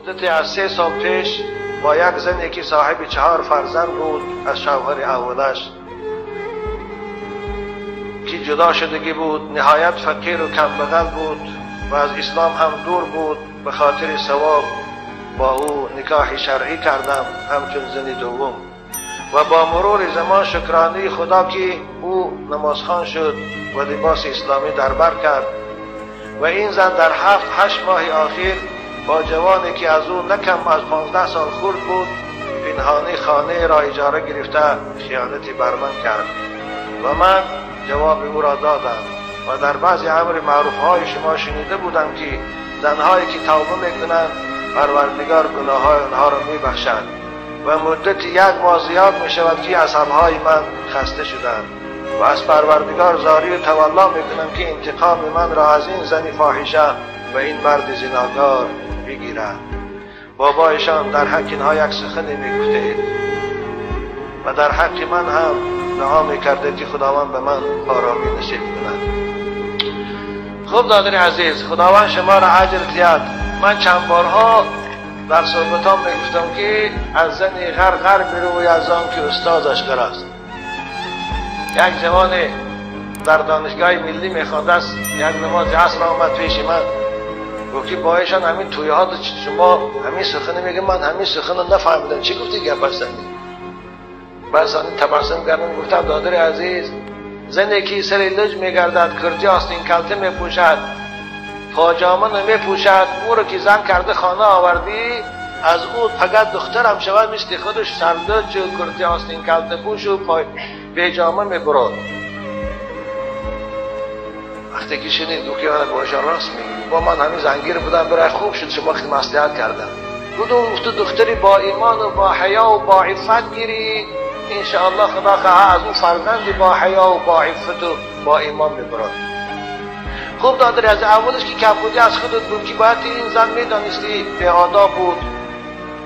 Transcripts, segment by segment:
مدتی از 3 سال پیش با یک زنی که صاحب 4 فرزند بود از شوهر اولش که جدا شدگی بود، نهایت فقیر و کمبغل بود و از اسلام هم دور بود، به خاطر ثواب با او نکاح شرعی کردم همچون زن دوم و با مرور زمان شکرانه خدا که او نمازخوان شد و لباس اسلامی در بر کرد و این زن در 7-8 ماه آخر با جوانی که از او نکم از 15 سال خرد بود پنهانی خانه را اجاره گرفته خیانتی بر من کرد و من جواب او را دادم و در بعضی امر معروف های شما شنیده بودم که زنهایی که توبه میکنند پروردگار گناه های آنها را میبخشد و مدت 1 ماه زیاد میشود که عصبهای من خسته شدند و از پروردگار زاری و تولا میکنم که انتقام من را از این زن فاحشه و این مرد زناکار بگیرد. بابایشان در حق اینها یک سخنی میگفتید و در حق من هم دعا میکرده که خداوند به من آرامی نصیب کند. خب دادر عزیز، خداوند شما را اجر دهد. من چند بارها در صحبتام میگفتم که از زن غر غر میروی از آن که استادش غر است. یک جوان در دانشگاه ملی میخوانده است، یک نماز عصر آمد پیش من، گفت که بایشان همین تویات شما همین سخنه میگه، من همین سخن نفهمیدم، چی گفتی گپ بزنی؟ بزنی تبسم کردم، گفتم دادر عزیز، زنی که سر لج میگردد، کرتی آستین کلته میپوشد، پاجامه نمیپوشد، او رو که زن کرده خانه آوردی، از او فقط دخترم شود مثل خودش سرلج و کرتی آستین کلته پوش و پای بیجامه میبرد. وقتی که شنید گفت که من باشان راست میگی، با من همین زنگیر بودم، برای خوب شد شما خیلی مصلحت کردم. گفت دختری با ایمان و با حیا و با عفت گیری، انشاءالله خدا خواه از اون فرزندی با حیا و با عفت و با ایمان میبرد. خوب دادر از اولش که کمبودی از خودت بود که باید این زن میدانستی به آداب بود،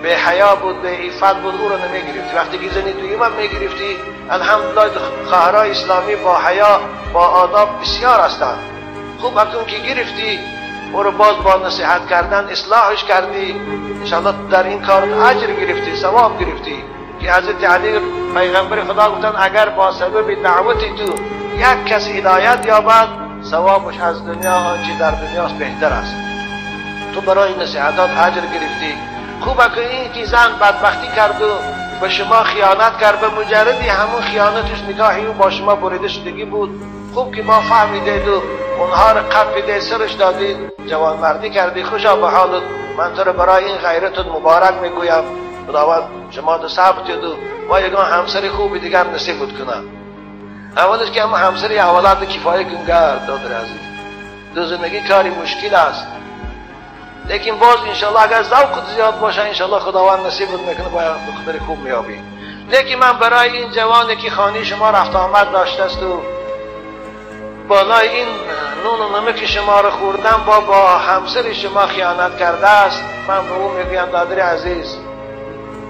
به حیا بود، به عفت بود، او رو نمیگرفتی. وقتی که زنی دویم هم میگرفتی، الحمدلله خواهرای اسلامی با حیا با آداب بسیار هستند. خوب اکنون که گرفتی او رو باز با نصیحت کردن اصلاحش کردی، انشاءالله در این کار اجر گرفتی، ثواب گرفتی. که حضرت علی پیغمبر خدا گفتن اگر با سبب دعوتی تو یک کس هدایت یابد، ثوابش از دنیا آنچه در دنیاست بهتر است. تو برای نصیحتات اجر گرفتی. خوب اکنون این که زن بدبختی کرد و به شما خیانت کرد، به مجردی همون خیانتش نگاهی او با شما بریده شدگی بود. خوب که ما فهمیدید و اونها رو قپیده سرش دادید، جوانمردی کردی، خوشا به حالت. من تو رو برای این غیرتت مبارک میگویم. خداوند شما دو صبر دید و ما یگان همسر خوبی دیگر نصیبت کنم. اولش که هم همسری اولاد کفایه کن گرد دادر عزیز، دو زندگی کاری مشکل است، لیکن باز انشالله اگر ذوقت زیاد باشه انشالله خداوند نصیبت میکنه، با دختر خوب میابی. لیکن من برای این جوانی که خانه شما رفت آمد داشته است و بالای این نون و نمک شما رو خوردن با همسر شما خیانت کرده است، من به او میگویم دادر عزیز،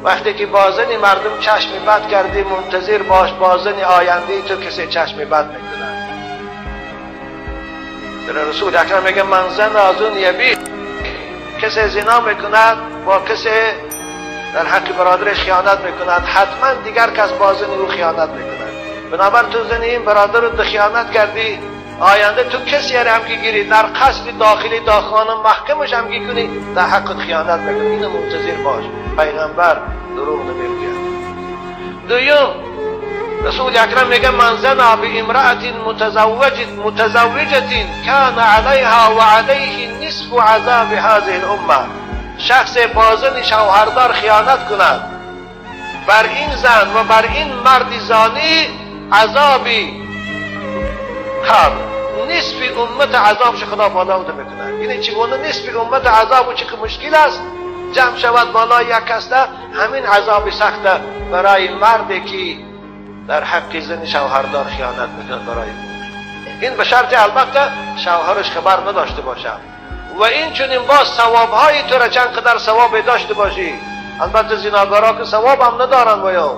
وقتی که با زن مردم چشم بد کردی، منتظر باش با زن آینده تو کسی چشم بد میکنه. در رسول اکرم میگه من زن از اون یبی، کسی زنا میکند با کسی در حق برادرش خیانت میکند، حتما دیگر کس با زن او خیانت میکند. بنابر تو زن این برادر رو خیانت کردی، آینده تو کسی هم که گیری در قصد داخلی داخانه محکمش هم که کنی، در حق خیانت میکنی. اینو منتظر باش، پیغمبر دروغ نمیگوید. دوم، رسول اکرم میگه من زنا بامرأة متزوجة کان علیها و علیه نصف عذاب هذه الامه. شخص با زن شوهردار خیانت کند، بر این زن و بر این مرد زانی عذابی هم نصف امت عذابش خدا بالا او میکنه. یعنی چگونه نصف امت عذاب چه مشکل است جمع شود بالای یک کسته، همین عذاب سخت برای مردی که در حق زن شوهردار خیانت میکنه برای او. این به شرط البته شوهرش خبر نداشته باشه. و این چنین باز ثوابهای تو را چند قدر ثواب داشته باشی. البته زناکارا که ثواب هم ندارن و یا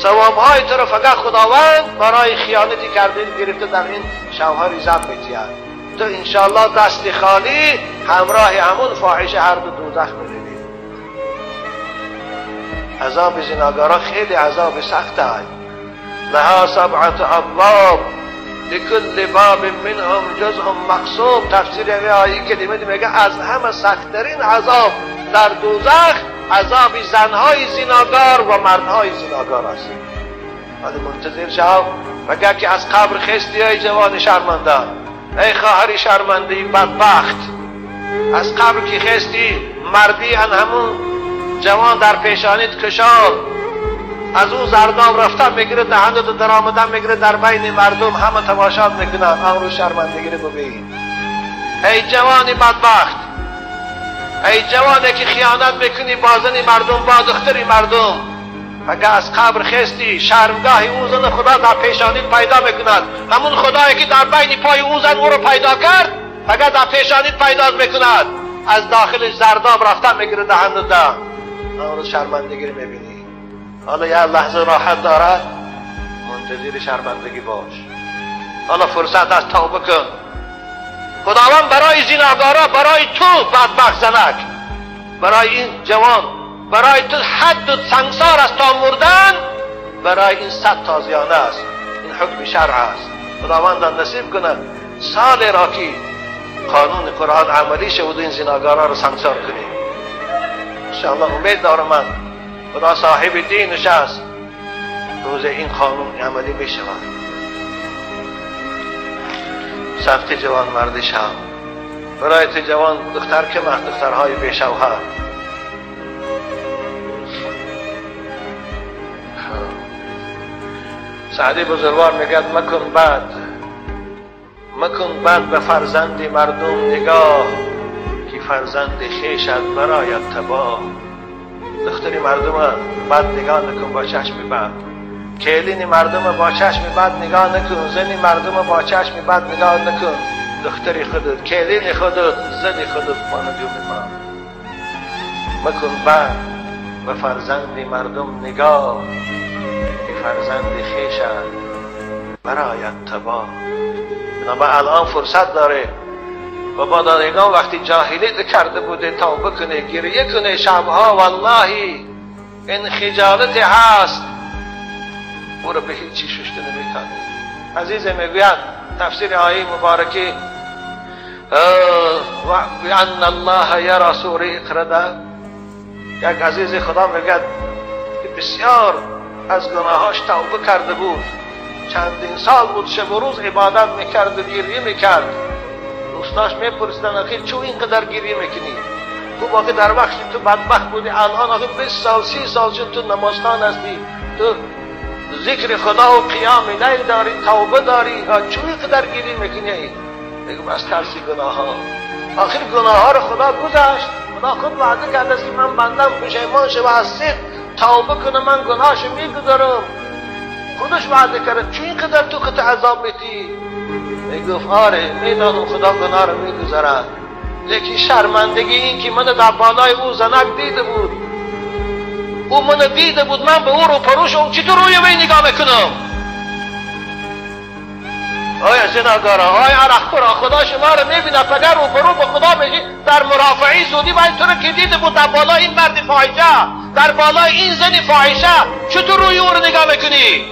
ثوابهای تو را فقط خداوند برای خیانتی کرده گرفته در این شوهر زن میتید. تو انشالله دست خالی همراه همون فاحشه هر دو دوزخ میروی. عذاب زناگارا خیلی عذاب سخت است. لها سبعة ابواب لكل باب منهم جزء مقسوم. تفسیر آیه کلمه میگه از همه سختترین عذاب در دوزخ عذاب زنهای زناگار و مردهای زناگار است. ولی منتظر شو مگر که از قبر خستی ای جوان شرمنده، ای خواهر شرمنده بدبخت، از قبر که خستی مردی ان همون جوان در پیشانیت کشال، از او زرداب رفتن میگیره، دهنت در آمدن میگیره، در بین مردم همه تماشات میکنن، آن رو شرمندگی رو ببین. ای جوانی بدبخت، ای جوانی که خیانت میکنی با زن مردم، با دختری مردم، اگر از قبر خستی شرمگاه او زن خدا در پیشانیت پیدا میکند. همون خدایی که در بین پای او زن او رو پیدا کرد، اگر در پیشانیت پیدا میکند، از داخل زرداب رفتن میگیره دهنت، آن رو شرمندگی رو میبینی. حالا یه لحظه راحت دارد، منتظر شرمندگی باش. حالا فرصت از توبه کن. خداوند برای زناکارا، برای تو بدبخت زنک، برای این جوان، برای تو حد و سنگسار است تا مردن، برای این 100 تازیانه است. این حکم شرع است. خداوند نصیب کنه سال را که قانون قرآن عملی شود این زناکارا رو سنگسار کنیم. انشاءالله امید دارم من خدا صاحب دینش است، روز این قانون عملی می شود. سخت جوان مرد شو، برای تو جوان دختر که مرد دخترهای بی شوهر. سعدی بزرگوار میگد مکن بد، مکن بد به فرزند مردم نگاه، که فرزند خویشت برایت تباه. دختری مردم بد نگاه نکن با چشم بد، کلین مردم با چشم بد نگاه نکن، زنی مردم با چشم بد نگاه نکن، دختری خودت، کلین خودت، زنی خودت مانند ما. مکن بد به فرزند مردم نگاه، که فرزند خویشت برایت تباه. بنابراین الان فرصت داره بابا دادگان وقتی جاهلیت کرده بوده توبه کنه، گریه کنه شبها، والله این خجالت هست او رو به هیچی ششته نمیتونه. عزیز میگوید تفسیر آیه مبارکی بأن الله یرا سوره اقرده، یک عزیز خدا میگوید که بسیار از گناهاش توبه کرده بود، چندین سال بود شب و روز عبادت میکرد و گریه میکرد. دوستاش میپرسیدن آخه چون اینقدر گریه میکنی؟ گفت آخه در وقتی تو بدبخت بودی، الان آخه 20 سال 30 سال شد تو نمازخوان هستی، تو ذکر خدا و قیام لیل داری، توبه داری، چون اینقدر گریه میکنی؟ میگم از ترس گناه ها. آخر گناه ها رو خدا گذاشت، خدا خود وعده کرده است که من بندم پشیمان شه و از صدق توبه کنه، من گناهشو میگذارم. خودش وعده کرده، چون اینقدر تو خود عذاب میتی؟ میگفت آره میدانم خدا گناه رو میگذارد، لیکن شرمندگی این که من در بالای او زنک دیده بود، او من دیده بود، من به او رو پروش او چطور روی وی نگاه میکنم؟ آیا زناکارا، آیا عرقخورا، خدا شما رو میبینه، پگر رو پرو به خدا میگی در مرافعی زودی باید تو رو که دیده بود در بالای این مرد فاحشه، در بالای این زن فاحشه، چطور روی او رو نگاه میکنی؟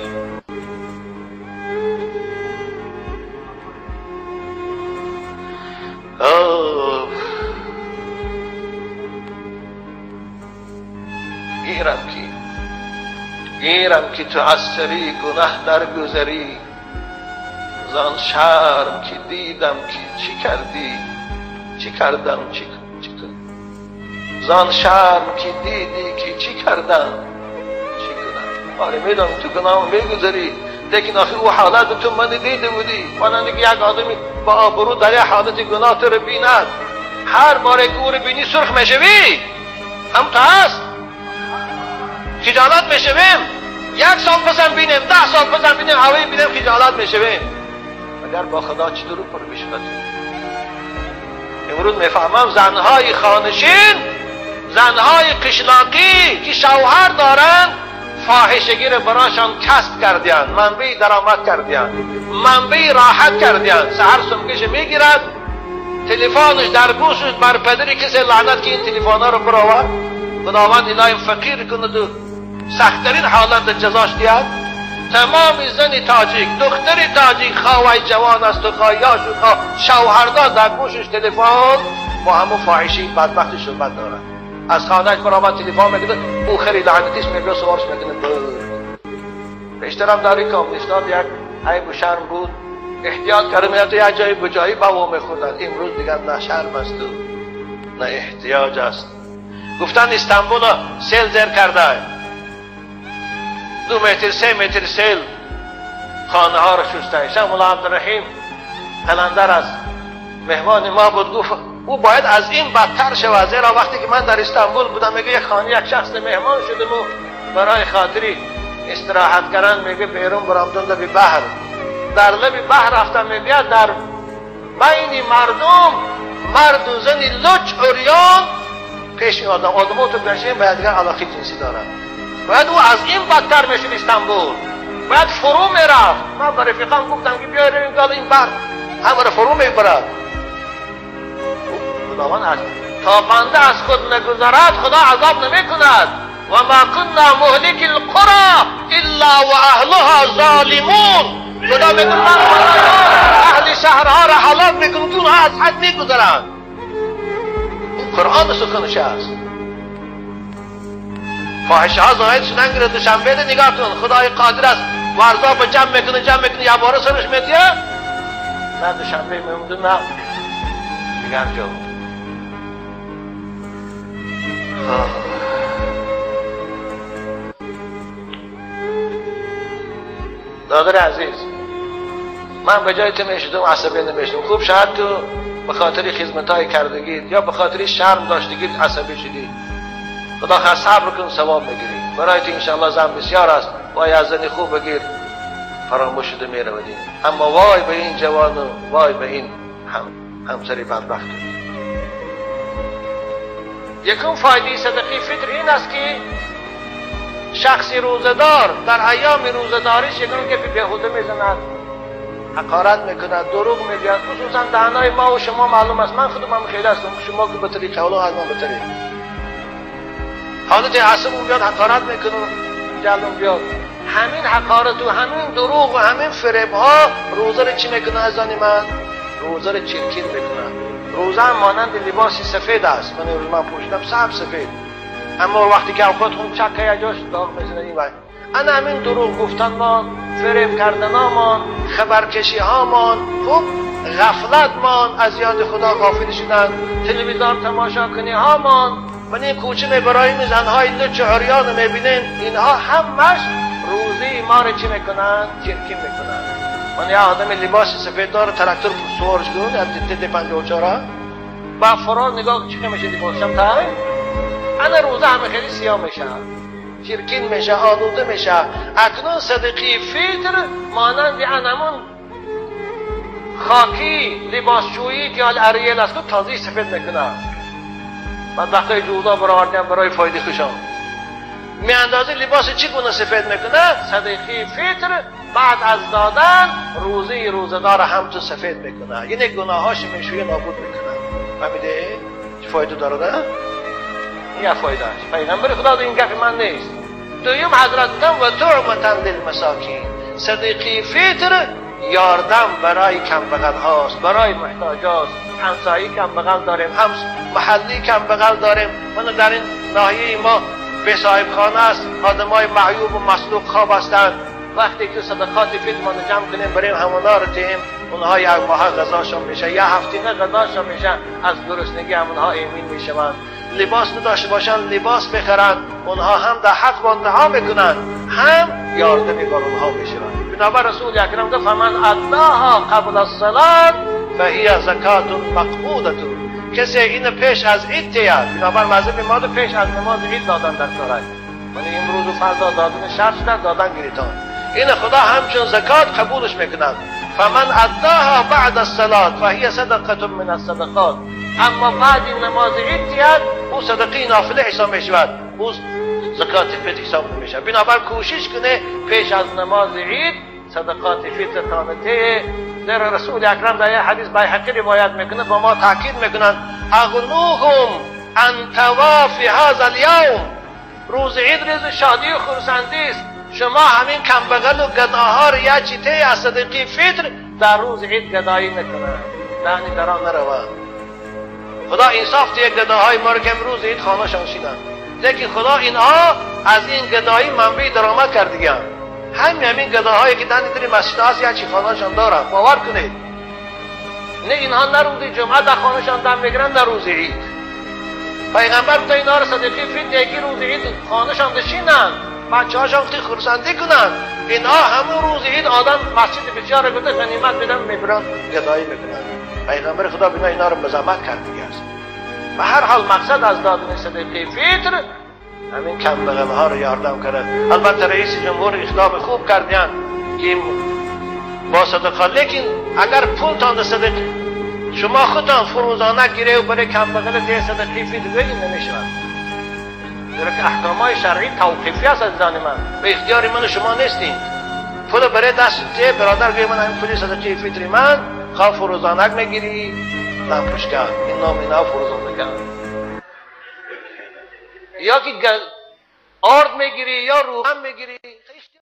گیرم که تو از سری گناه درگذری، زان شرم که دیدم که چی کردی، چی کردم، چی زان شرم که دیدی که چی کردم، چی کنم. آره میدونم تو گناه میگذری، لیکن آخه او حالت تو من دیده بودی، مانند که یک آدمی با آبرو در یک حالت گناه تو رو بیند، هر باره که او رو بینی سرخ میشوی، هم تو هست خجالت میشویم. 1 سال پسم بینیم، 10 سال پسم بینیم، هوایی بینیم خجالت میشویم. اگر با خدا چطور پر میشود؟ امروز میفهمم زنهای خانشین، زنهای قشلاقی که شوهر دارند، فاحشگی رو براشان کسب کردیان، منبع درآمد کردیان، منبع راحت کردیان. سحر سمکش میگیرد، تلفنش در گوشش بر پدری کسی لعنت که این تلفن ها رو برآورد. خداوند الهی فقیر کند و سخت‌ترین حالت جزاش دهد. تمام زن تاجیک، دختر تاجیک، خواهی جوان است و خواه یاش و خواه شوهردار، در گوشش تلفن با همون فاحشی بدبختی صحبت دارد. از خانهش برآمد تلفن میکنه، او خیلی لعنتیش میگه، سوارش میکنه. بیشترم در این کامنیستان یک عیب و شرم بود، احتیاط کردم یک جایی به جایی با او میخوردن. امروز دیگر نه شرم است و نه احتیاج است. گفتن استانبول سیل زیر کرده، 2 متر 3 متر سیل خانه ها رو شسته. شیخ ملا عبدالرحیم قلندر است، مهمان ما بود، گفت او باید از این بدتر شود، زیرا وقتی که من در استانبول بودم میگه یک خانه یک شخص مهمان شدم و برای خاطری استراحت کردن میگه بیرون برآمدم لب بحر. در لب بحر رفتم، میگه در بین مردم مرد و زن لچ عریان پیش این آدم، آدم تو گشتیم باید دیگر علاقه جنسی دارن. باید او از این بدتر میشد استانبول، باید فرو میرفت. من به رفیقام گفتم که بیا رویم گال این بحر همه رو فرو میبرد. خداوند از تا بنده از خود نگذرد خدا عذاب نمیکند. و ما كنا مهلك القرى الا واهلها ظالمون. خدا میگه من اهل شهرها را هلاک میکنم که اونها از حد میگذرند. قرآن سخنش است. فاحشه ها ظاهر شدن گره دوشنبه ده نگاه کن، خدای قادر است ورزا به جمع میکنه، جمع میکنه یه باره سرش میدیه، نه دوشنبه میمونده نه دیگر جا. دادر عزیز، من به جای تو میشدم عصبی نمیشدم. خوب شاید تو به خاطر خدمت‌های کردگیت یا به خاطر شرم داشتگیت عصبی شدی. خدا خواهد صبر کن ثواب بگیری. برای تو انشاءالله زن بسیار است، وای از زن خوب بگیر فراموش شده میرودی. اما وای به این جوان و وای به این همسری بدبخت. یکم فایده صدقه فطر این است که شخص روزه‌دار در ایام روزه‌داریش یکم که بیهوده میزند، حقارت میکند، دروغ میگوید. خصوصا دهنای ما و شما معلوم است، من خودم هم خیلی هستم، شما که به طریق حالا از من به حالت عصب بیاد حقارت میکنه، جلوم بیاد. همین حقارت و همین دروغ و همین فریب ها روزه رو چی میکنه از آن من؟ روزه رو چرکین میکنه. روزه هم مانند لباسی سفید است. من روز من پوشیدم سب سفید، اما وقتی که اوقات خون چکه جاش داغ میزنه. این وقت انا همین دروغ گفتن مان، فریب کردن مان، خبرکشی هامان، خوب غفلت مان، از یاد خدا غافل شدن، تلویزیون تماشا کنی هامان، من این کوچه میبراییم زنهای لچ عریان میبینیم، اینها همش روزی ما رو چی میکنن؟ چرکی میکنن. من یه آدم لباس سفید داره، تراکتور سوارش کن، تد 54 با فرار نگاه چی میشه لباسم تا انا روزه همه خیلی سیاه میشه، چرکین میشه، آلوده میشه. اکنون صدقه فطر مانند انمون خاکی لباسشویی که حال اریل است که تازه سفید میکنه. من وقتی جودا برآوردم برای فایده خوشم می اندازه لباس چی گونه سفید میکنه؟ صدقه فطر بعد از دادن روزه روزه‌دار هم تو سفید میکنه، یعنی گناهاش میشویه نابود میکنه. فهمیده؟ چه فایده داره نه؟ این فایده است. پیغمبر خدا این گپ من نیست. دویم حضرت گفتن و طعمة للمساکین. صدقه فطر یاردم برای کم هاست، برای محتاج هاست. همسایه کم بغل داریم، هم محلی کم بغل داریم. من در این ناحیه ما به صاحب خانه است، آدمای معیوب و مسلوب خواب هستند. وقتی که صدقات فطر ما جمع کنیم بریم همونا رو تیم، اونها یک ماه غذاشون میشه، یا هفتینه غذاشون میشه، از گرسنگی همونها ایمین میشوند. لباس نداشته باشن لباس بخرند، اونها هم در حق بنده میکنند، هم یاردمی بر اونها میشوند. بنابر رسول اکرم گفت فمن اداها قبل الصلاة فهی زکات مقبوله. کسی این پیش از عید تیاد، بنابر مذهب ما پیش از نماز عید دادن در کارای، یعنی امروز و فردا دادن شرط شدن دادن گریتان، این خدا همچون زکات قبولش میکنند. فمن اداها بعد الصلاة فهی صدقه من الصدقات. اما بعد نماز عید تیاد او صدقه نافله حساب میشود، او زکات فطر حساب نمیشه. بنابر کوشش کنه پیش از نماز عید صدقات فطر تانته. در رسول اکرم در حدیث بیهقی روایت میکنه، با ما تاکید میکنن اغنوهم عن طواف هذا الیوم. روز عید روز شادی و خرسندی است، شما همین کمبغل و گداها رو یک چیته از صدقه فطر در روز عید گدایی نکنند، دهنی دران نروند. خدا انصاف دیه گداهای ما رو که امروز عید خانه‌شان شیدن، لیکن خدا اینها از این گدایی منبع درآمد کردگیان. همین گداهایی که دهنی در مسجد هست یک چی خانه‌شان دارن، باور کنید. نه اینها نه روز جمعه در خانه‌شان دم میگیرن، نه روز عید. پیغمبر گفت اینها رو صدقه فطر یکی روز عید خانه‌شان نشینن، بچه‌هاشان خیلی خرسندی کنن. اینها همون روز عید آدم مسجد بسیار گفته غنیمت میدن، میبرن گدایی میکنن. پیغمبر خدا بینا اینا رو مذمت کرد دیگه است. به هر حال مقصد از دادن صدقه فطر همین کمبغل ها رو یاردم کرد. البته رئیس جمهور اقدام خوب کردن که با صدقه، لیکن اگر پولتان صدقه شما خودتان فروزانه گیره و برای کمبغل دیگه صدقه فطر بگین نمیشود، زیرا که احکام های شرعی توقیفی است. عزیزان من، به اختیار من و شما نیستین. پول برای دست ده برادر گوی من همین پولی صدقه فطر من خواه فروزانک میگیری لامپشکا، این نام اینا فروزانک، یا که آرد میگیری یا روغن میگیری.